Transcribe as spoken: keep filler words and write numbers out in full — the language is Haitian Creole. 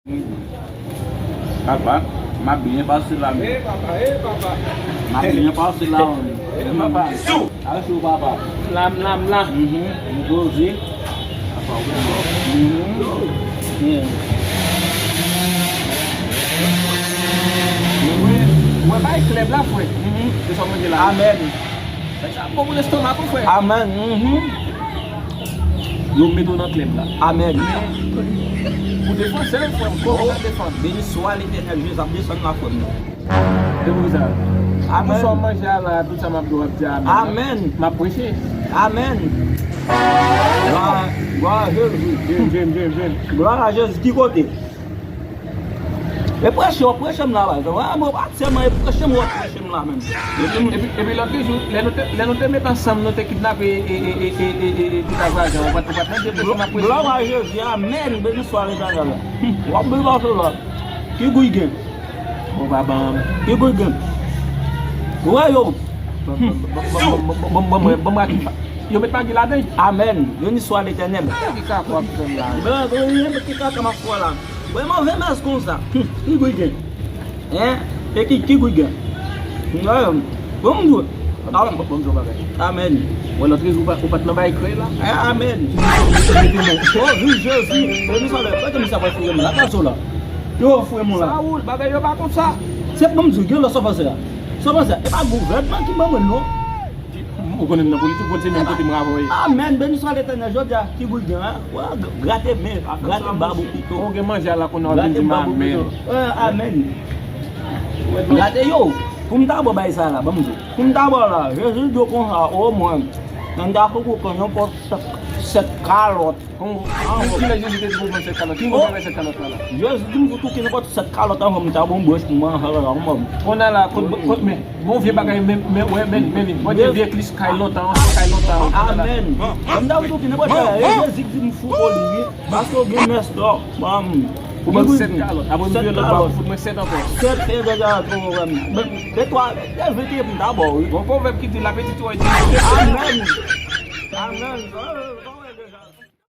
Papa, m ap byen pase la. M ap byen pase la. Papa, a sou papa. M la, m la, m la. Mhm. M poze. Papa, ou byen. Mhm. Byen. Ou wè, ou wè bay klèb la, frè. Mhm. Se sa w manje la. Amèn. Sa bon pou lestomak ou, frè. Amèn. Mhm. Yo mete w nan klèb la. Amèn. Men, pou defanse l, frè m, kòman w ka defann? Beni swa Letènèl, Jezi ap desann la, frè m. Se pou sa. Amèn. Pou sa w manje a la, tout sa m ap di w ap di amèn. Amèn. M ap preche. Amèn. Glwa, glwa a Jezi. Jim, Jim, Jim, Jim. Glwa a Jezi, ki kote? E preche, w preche m la, baz. Wè, mwen pa sèlman e preche m, w preche m la menm. Epi, epi, epi lòt jou, lè nou te, lè nou te met ansanm, nou te kidnape e, e, e, e, e, e, e, Pita Vajan, ou pa t, ou pa t tande preche m ap preche. Glwa a Jezi, amèn, beni swa Letènèl. W ap beni pase la. Ki gou l gen? Bon, pa ban m. Ki gou l gen? Wè yo. Bon, bon, bon, bon, bon, bon, bon, bon, bon, bon, bon, yo met magi ladan. Amèn, beni swa Letènèl. Ki kaka w ap fè m la? Bon, bon, ki kaka m ap fè w la? Mwen move mès konsa. Hum, ki gou l gen? Hein? E ki, ki gou l gen? Bon, m di w. Amèn. Bon, m di w bagay. Amèn. Mwen lòt rezon ou pa, ou pa t nan bay krèy la? Amèn. Oh, vi Jezi. Mwen di sa lè, pa te misye ap foure m la, pa zo la. Yo foure m la. Saoul, bagay yo pa konsa. Se pou m di w, gen lè sa w panse a. Sa w panse a. E pa gouvènman ki ban mwen non. Ou konnen m nan politik, ou konn se menm kote m ravòye. Amèn. Beni swa Letènèl. Jodi a, ki gou l gen, hein? Wè, grate men, grate bab ou pito. Ou gen manje a la kounye a, w ap vin di m amèn. Amèn. Grate yo. Pou m ta ba w bay sa la, ban m di w. Pou m ta ba w la, Jezi di w konsa, o mwen, nan ta foukou kan yon pòt sèt, sèt kalòt. Kon, kon, kilè Jezi te di pou w vann sèt kalòt? Ki moun te bay sèt kalòt la la? Jezi di m pou touke nenpòt sèt kalòt anvan m ta bon branch pou mwen anvan la, anvan m. Kounye a la, kot, kot, men, bon vye bagay, men, men, wè, men, men, men, Bondye vye klis kay lontan, kay lontan. Amèn. Ban m ta pou touke nenpòt bagay, e Jezi ki di m fou pou li, wi. Paske w gen mès dò. Ban m. Ou ban m sèt kalòt. Apre m vye lòt ba ou fout mwen sèt ankò. Sèt fè de kalòt, bon, ban m. De twa, de vin ki pou m ta ba w, wi. Gon pwovèb ki di, lapetit ou a di. Amèn. Amèn.